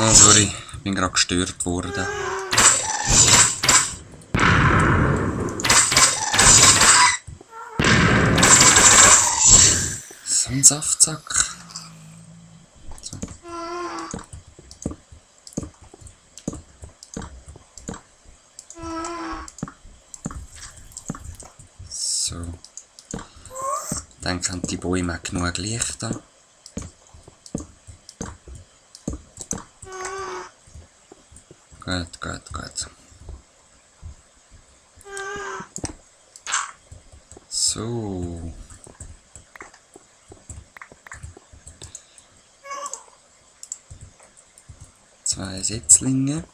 Ah, sorry, bin gerade gestört worden. So ein Saftsack. So. So. Dann haben die Bäume auch genug Licht da. Gut. So. Zwei Setzlinge.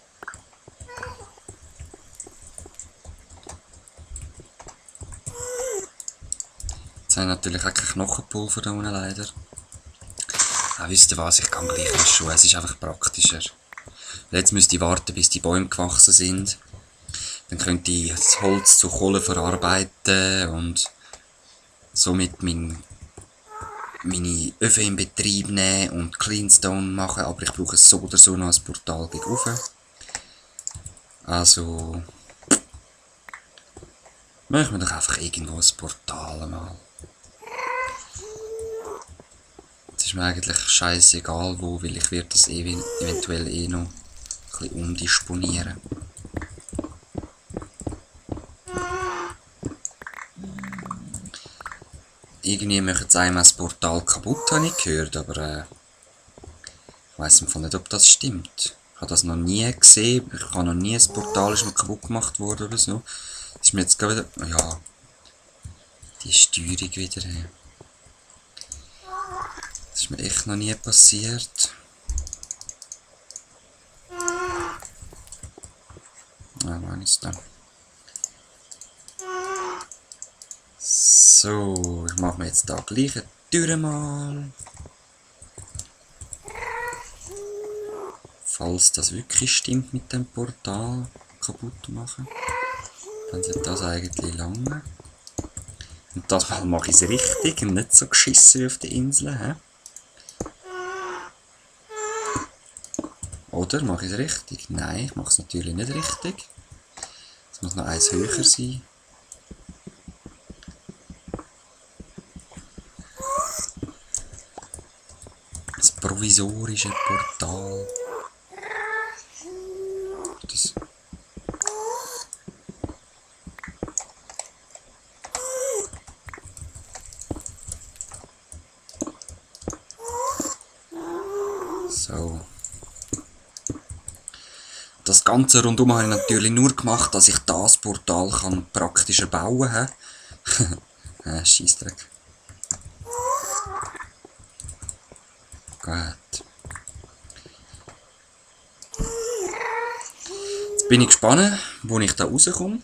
Jetzt haben natürlich auch kein Knochenpulver da unten leider. Ah, wisst ihr was, ich kann gleich in die Schuhe, es ist einfach praktischer. Jetzt müsste ich warten, bis die Bäume gewachsen sind. Dann könnte ich das Holz zu Kohle verarbeiten und somit meine Öfen in Betrieb nehmen und Cleanstone machen, aber ich brauche so oder so noch ein Portal gegen rauf. Also machen wir doch einfach irgendwo ein Portal mal. Es ist mir eigentlich scheißegal wo, weil ich werde das eventuell noch ein bisschen umdisponieren. Irgendwie machen sie einmal das Portal kaputt, habe ich gehört, aber ich weiss nicht, ob das stimmt. Ich habe das noch nie gesehen, ich habe noch nie ein Portal ist mir kaputt gemacht worden oder so. Das ist mir jetzt gerade wieder, ja, die Steuerung wieder. Das ist mir echt noch nie passiert. Ah, wann ist das? So, ich mache mir jetzt da gleich eine Tür mal. Falls das wirklich stimmt mit dem Portal kaputt machen, dann wird das eigentlich lange. Und das Mal mache ich es richtig und nicht so geschissen wie auf der Insel. He? Oder mache ich es richtig? Nein, ich mache es natürlich nicht richtig. Es muss noch eins höher sein. Das provisorische Portal. Das so. Das Ganze rundum habe ich natürlich nur gemacht, dass ich das Portal kann praktischer bauen kann. Scheissdreck. Gut. Jetzt bin ich gespannt, wo ich da rauskomme.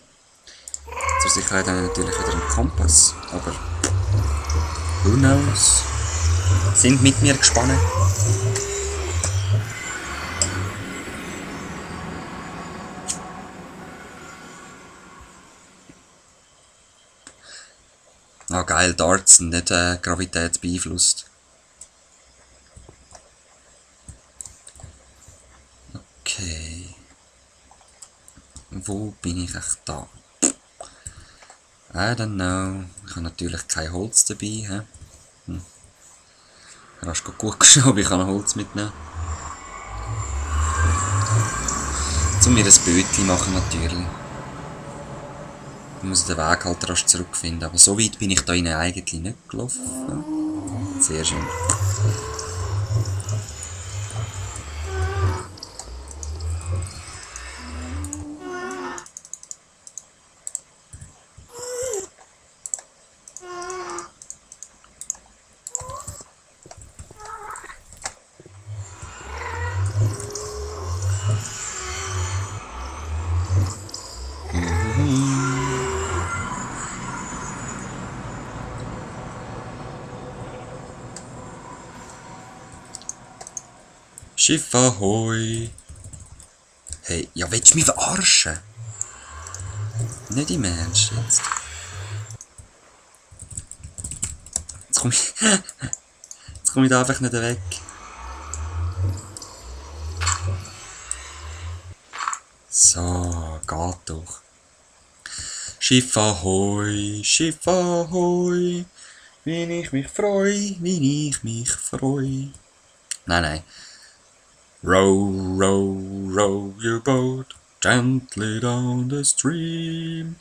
Zur Sicherheit habe ich natürlich wieder einen Kompass, aber who knows? Sind mit mir gespannt. Ah geil, Darts sind nicht Gravität beeinflusst. Okay. Wo bin ich echt da? I don't know. Ich habe natürlich kein Holz dabei. Hast du gut geschaut, aber ich kann Holz mitnehmen. Zum mir ein Bötchen machen natürlich. Ich muss den Weg halt rasch zurückfinden. Aber so weit bin ich da innen eigentlich nicht gelaufen. Sehr schön. Schiff ahoi! Hey, ja willst du mich verarschen? Nicht im Ernst jetzt. Jetzt komm ich da einfach nicht weg. So, geht doch. Schiff ahoi, wie ich mich freu, wie ich mich freu. Nein. Row, row, row your boat gently down the stream.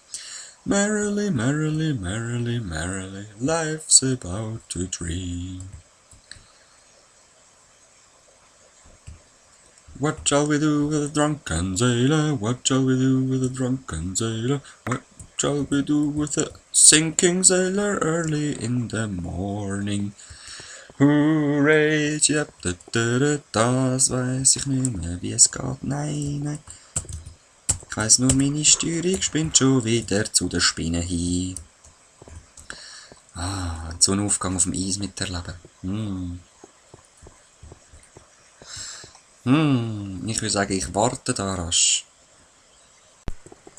Merrily, merrily, merrily, merrily, life's about to dream. What shall we do with a drunken sailor? What shall we do with a drunken sailor? What shall we do with a sinking sailor early in the morning? Hooray, yep, das weiß ich nicht mehr, wie es geht. Nein. Ich weiss nur, meine Steuerung spinnt schon wieder zu der Spinne hin. Einen Sonnenaufgang auf dem Eis miterleben. Ich würde sagen, ich warte da rasch.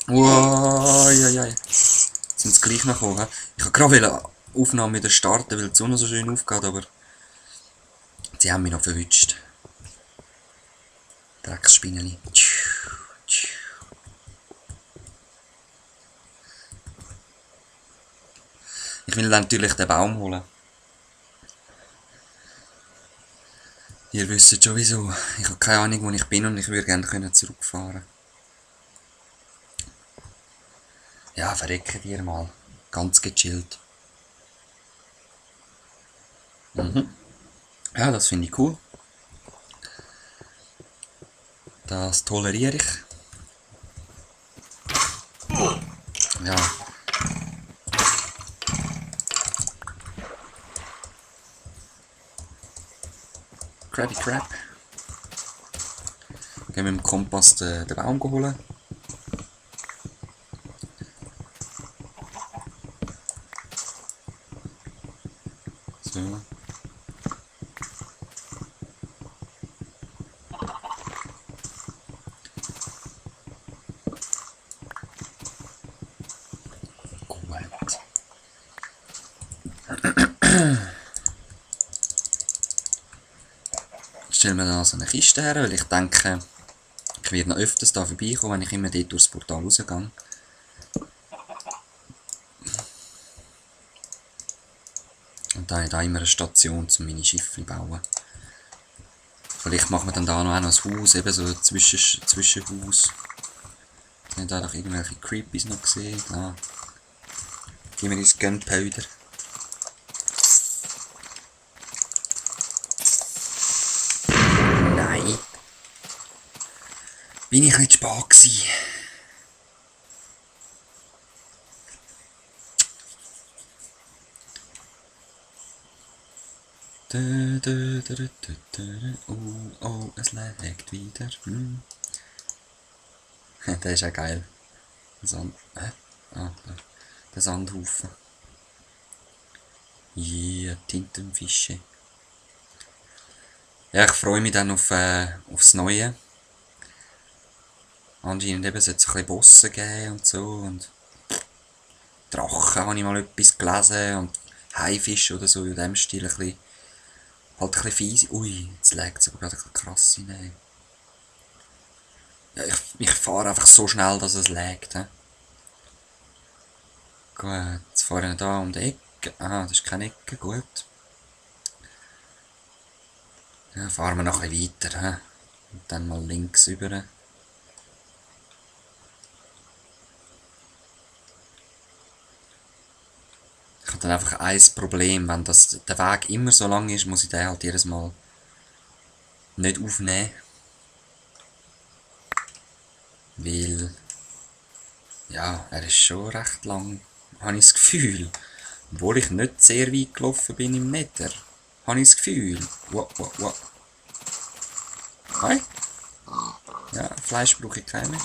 Wow, ja. Jetzt sind sie gleich noch gekommen. Ich wollte gerade Aufnahme wieder starten, weil die Sonne so schön aufgeht, aber sie haben mich noch verwünscht. Drecksspinneli. Ich will dann natürlich den Baum holen. Ihr wisst schon wieso. Ich habe keine Ahnung, wo ich bin und ich würde gerne zurückfahren. Ja, verrecken wir mal. Ganz gechillt. Ja, das finde ich cool. Das toleriere ich. Ja. Krabby Crab. Gehen wir mit dem Kompass den Baum holen. So. Gut. Stellen wir da so eine Kiste her, weil ich denke, ich werde noch öfters da vorbeikommen, wenn ich immer dort durchs Portal rausgehe. Und da habe ich da immer eine Station, um meine Schiffe zu bauen. Vielleicht machen wir dann da noch ein Haus, eben so ein Zwischenhaus. Ich habe da doch irgendwelche Creepies noch gesehen, klar. Gehen wir ins Gunpowder. Nein. Bin ich nicht spät gewesen. Oh, es laggt wieder. Der ist ja geil. Der Sandhaufen. Yeah, Tintenfische. Ja, ich freue mich dann aufs Neue. Anscheinend eben sollte es ein bisschen Bosse geben und so. Und Drachen habe ich mal etwas gelesen. Und Haifische oder so in dem Stil ein bisschen. Halt ein bisschen fies. Ui, jetzt legt es aber gerade ein bisschen krass hinein. Ja, ich fahre einfach so schnell, dass es laggt. Gut, jetzt fahren wir da um die Ecke. Ah, das ist keine Ecke, gut. Ja, fahren wir noch ein bisschen weiter. Und dann mal links rüber. Ich habe dann einfach ein Problem, wenn der Weg immer so lang ist, muss ich den halt jedes Mal nicht aufnehmen. Weil, ja, er ist schon recht lang, habe ich das Gefühl. Obwohl ich nicht sehr weit gelaufen bin im Nether, habe ich das Gefühl. Wow. Hi? Ja, Fleisch brauche ich keine.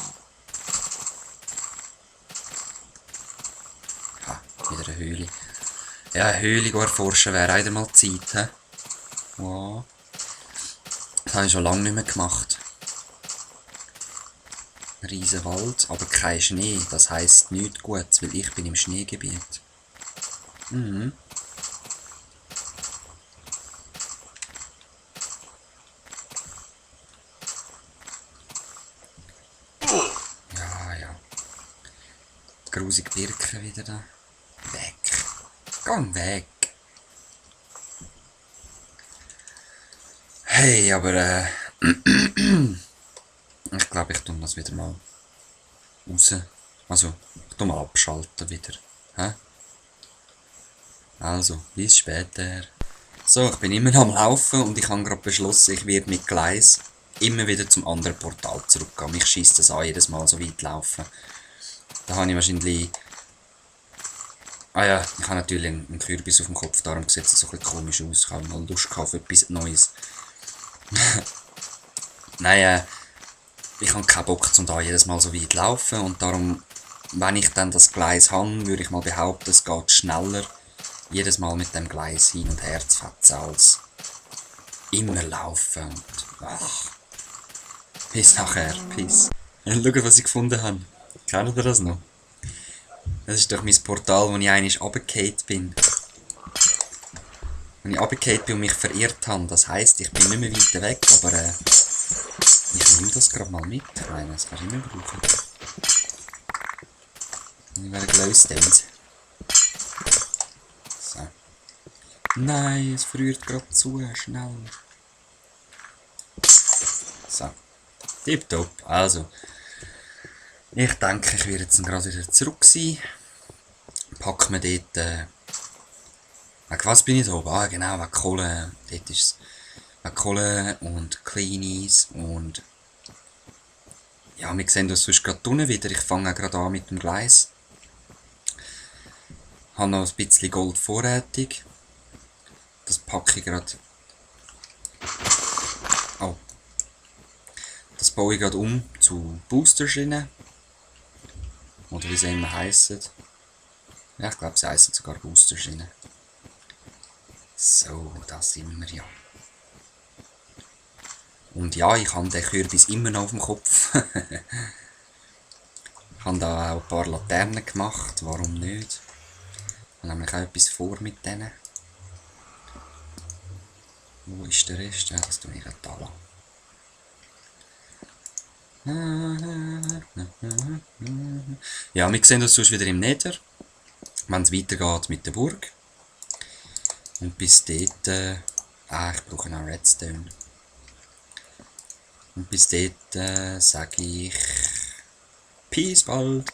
Ha, wieder eine Höhle. Ja, eine Höhle erforschen wäre wieder mal Zeit, hä? Wow. Das habe ich schon lange nicht mehr gemacht. Ein riesen Wald, aber kein Schnee. Das heisst nichts Gutes, weil ich bin im Schneegebiet. grusige Birken wieder da. Weg. Geh weg. Hey, aber ich glaube, ich tue das wieder mal raus. Also, ich tue mal abschalten wieder. Hä? Also, bis später. So, ich bin immer noch am Laufen und ich habe gerade beschlossen, ich werde mit Gleis immer wieder zum anderen Portal zurückgehen. Mich scheisst das an, jedes Mal so weit laufen. Da habe ich wahrscheinlich... Ah ja, ich habe natürlich einen Kürbis auf dem Kopf, darum sieht es so ein bisschen komisch aus. Ich habe mal Lust auf etwas Neues. Nein, ich habe keinen Bock, um da jedes Mal so weit zu laufen und darum, wenn ich dann das Gleis habe, würde ich mal behaupten, es geht schneller, jedes Mal mit dem Gleis hin und her zu fetzen, als immer laufen und ach. Bis nachher, peace. Ja, schaut, was ich gefunden habe. Kennt ihr das noch? Das ist doch mein Portal, wo ich einmal runtergefallen bin. Wenn ich runtergefallen bin und mich verirrt habe, das heisst, ich bin nicht mehr weiter weg, aber ich nehme das gerade mal mit. Ich meine, das kann ich nicht brauchen. Ich werde gelöst. So. Nein, es friert gerade zu schnell. So. Tipptopp. Also. Ich denke, ich werde jetzt gerade wieder zurück sein. Packen wir dort. Wegen was bin ich da oben? Ah, genau, wegen Kohle. Dort ist es. Wegen Kohle und Cleanies und. Ja, wir sehen uns sonst gerade unten wieder. Ich fange gerade an mit dem Gleis. Habe noch ein bisschen Gold vorrätig. Das packe ich gerade. Oh. Das baue ich gerade um zu Boosterschienen. Oder wie sie immer heissen. Ja, ich glaube, sie heissen sogar Boosterschienen. So, da sind wir ja. Und ja, ich habe den Kürbis immer noch auf dem Kopf. Ich habe da auch ein paar Laternen gemacht, warum nicht? Ich habe nämlich auch etwas vor mit denen. Wo ist der Rest? Ja, das tue ich gerade da lassen. Ja, wir sehen uns sonst wieder im Nether, wenn es weitergeht mit der Burg. Und bis dort... ich brauche noch Redstone. Und bis dort sage ich... Peace bald!